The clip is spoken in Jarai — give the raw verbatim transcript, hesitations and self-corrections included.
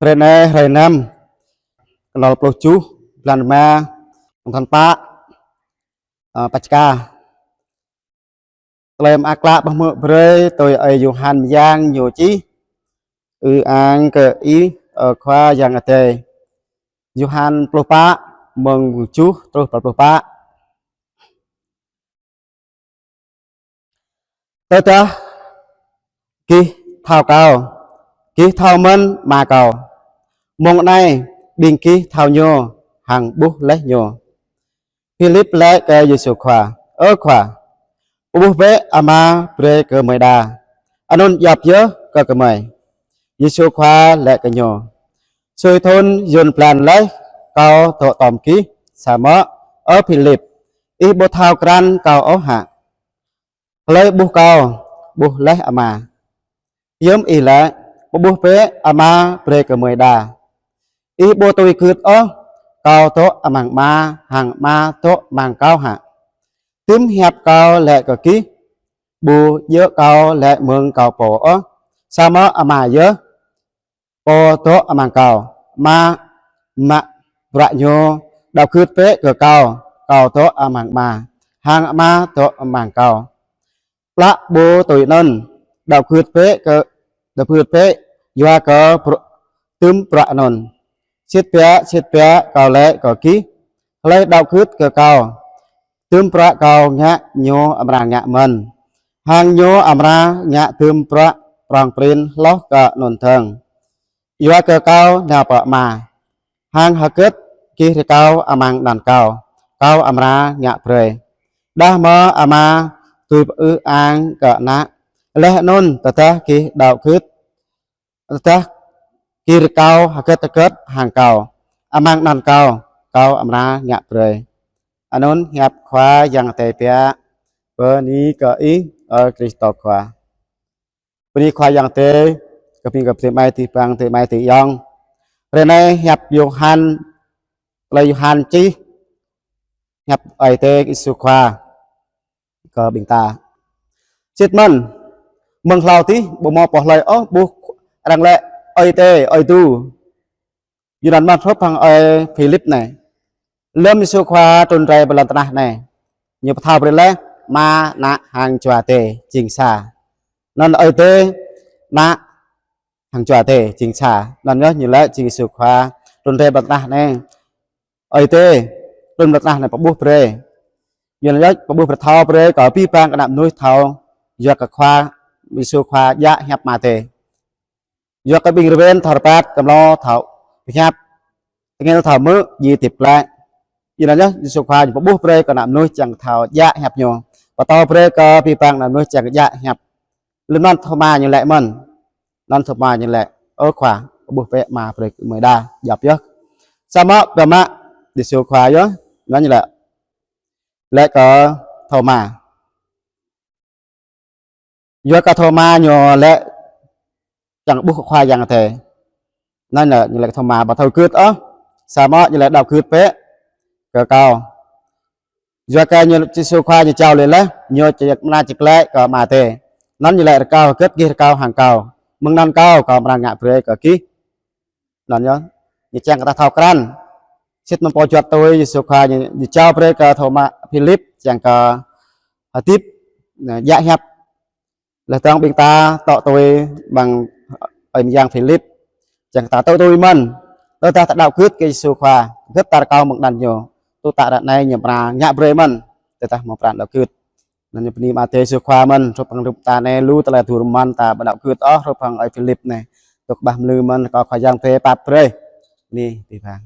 Hrơi anai, hrơi năm, kơnol pluh tơjuh, blan rơma, thun pă, ơ, Paskha. Tơlơi mơak klă pơhmư̆ brơi tui ơi Yôhan mơyang ñu čih. Ư-ang kơ Ih, ơ Khua Yang Adai. Yôhan pluh pă, mơ̆ng tơjuh truh pơ pluh pă. Tơdah gih thâo Kâo, gih thâo mơ̆n Ama Kâo. Mơ̆ng anai, ƀing gih thâo Ñu hăng ƀuh laih Ñu. Philip laĭ kơ Yêsu Khua: Ơ Khua, pơƀuh bĕ Ama brơi kơ gơmơi đa, anŭn djŏp yơh kơ gơmơi. Yêsu Khua laĭ kơ ñu: Sui thun yŭn blan laih Kâo dŏ tom gih, samơ̆, ơ Philip, ih ƀu thâo krăn Kâo ôh hă? Hlơi ƀuh Kâo, ƀuh laih Ama. Hiư̆m ih laĭ: Pơƀuh bĕ Ama brơi kơ gơmơi đa? Ih ƀu tui gưt ôh Kâo dŏ amăng Ama, hăng Ama dŏ amăng Kâo hă? Tơm hiăp Kâo laĭ kơ gih, ƀu djơ̆ Kâo laĭ mơ̆ng Kâo pô ôh, samơ̆ Ama yơh, Pô dŏ amăng Kâo. Mă, mă bruă Ñu, đaŏ gưt bĕ kơ Kâo, Kâo dŏ amăng Ama, hăng Ama dŏ amăng Kâo. Plă ƀu tui anŭn, đaŏ gưt bĕ kơ, đaŏ gưt bĕ yua kơ bruă, tơm bruă anŭn. Sĭt biă, sĭt biă Kâo laĭ kơ gih, hlơi đaŏ gưt kơ Kâo, tơm bruă Kâo ngă Ñu amra ngă mơ̆n, hăng Ñu amra ngă tơm bruă prŏng prin hloh kơ anŭn dơ̆ng. Yua kơ Kâo nao pơ Ama, hăng hơgĕt gih rơkâo amăng anăn Kâo, Kâo amra ngă brơi. Đah mơ̆ Ama dưi pơư-ang kơ Ană, laih anŭn tơdah gih đaŏ gưt, tơdah gih rơkâo hơgĕt hơgĕt hăng Kâo, amăng anăn Kâo, Kâo amra ngă brơi. Anŭn hiăp Khua Yang Adai biă. Bơni kơ Ih, ơ Krist Khua. Bơni Khua Yang Adai, kơ ƀing gơp tơmai tih bang, tơmai tih yong. Hrơi anai hiăp Yôhan, tơlơi Yôhan čih, hiăp Ơi Adai Yêsu Khua kơ ƀing ta. Sĭt mơ̆n, mơ̆ng hlâo tih, ƀu hmâo pô hlơi ôh ƀuh arăng laĭ Ơi Adai, Ơi Adai. Yua anŭn mơ̆n hrup hăng ơi Philip anai. Lơ̆m Yêsu Khua trŭn rai pơ lŏn tơnah anai, Ñu pơthâo brơi laih Ama, Ană hăng Jua Adai jing sa. Anŭn Ơi Adai, Ană hăng Jua Adai jing sa. Anŭn yơh ñu laĭ jing Yêsu Khua trŭn rai pơ lŏn tơnah anai. Ơi Adai trŭn pơ lŏn tơnah anai pơƀuh brơi. Yua anŭn yơh pơƀuh brơi, thâo brơi kơ abih bang kơ ană mơnuih thâo, yua kơ Khua, Yêsu Khua djă hiăp Ama Adai. Yua kơ ƀing rơwen thâo rơbat, kơmlô thâo pơhiăp, tơngil thâo hmư̆, djai hơdip glaĭ. Yua anŭn yơh Yêsu Khua ñu pơƀuh brơi kơ ană mơnuih čang thâo djă hiăp Ñu, pơtô brơi kơ abih bang ană mơnuih čang djă hiăp. Lơ̆m anŭn Thôma ñu laĭ mơ̆n. Anŭn Thôma ñu laĭ: Ơ Khua, pơƀuh bĕ Ama brơi kơ gơmơi đa, djŏp yơh. Samơ̆ biă mă Yêsu Khua yơh, anŭn ñu laĭ, laĭ kơ Thôma. Yua kơ Thôma ñu laĭ čang ƀuh Khua Yang Adai. Anŭn ñu laĭ kơ Thôma: Ƀu thâo gưt ôh, samơ̆ ñu laĭ: Đaŏ gưt bĕ kơ Kâo. Yua kơ ñu, Yêsu Khua ñu jao laih, ñu či mơna či glaĭ kơ Ama Adai. Anŭn ñu laĭ: Rơkâo hơgĕt gih rơkâo hăng Kâo, mơ̆ng anăn Kâo, Kâo amra ngă brơi kơ gih. Anŭn yơh, ñu čang kơ ta thâo krăn. Sĭt mơ̆n pô juăt tui Yêsu Khua ñu, ñu jao brơi kơ Thôma, Philip, čang kơ hơdip, anai, djă hiăp. Laih dơ̆ng ƀing ta tŏ tui ƀing ơi mơyang Philip, čang kơ ta tŏ tui mơ̆n. Tơdah ta đaŏ gưt kơ Yêsu Khua, gưt ta rơkâo mơ̆ng anăn Ñu, tŭ tă ră anai Ñu amra ngă brơi mơ̆n, tơdah hmâo pran đaŏ gưt. Anŭn ñu bơni Ama Adai Yêsu Khua mơ̆n, hrup hăng rup ta anai lu tơlơi dur mơ̆n ta ƀu đaŏ gưt ôh, hrup hăng ơi Philip anai. Tŭ kơƀah mlư mơ̆n, rơkâo Khua Yang Adai pap brơi. Bơni abih bang.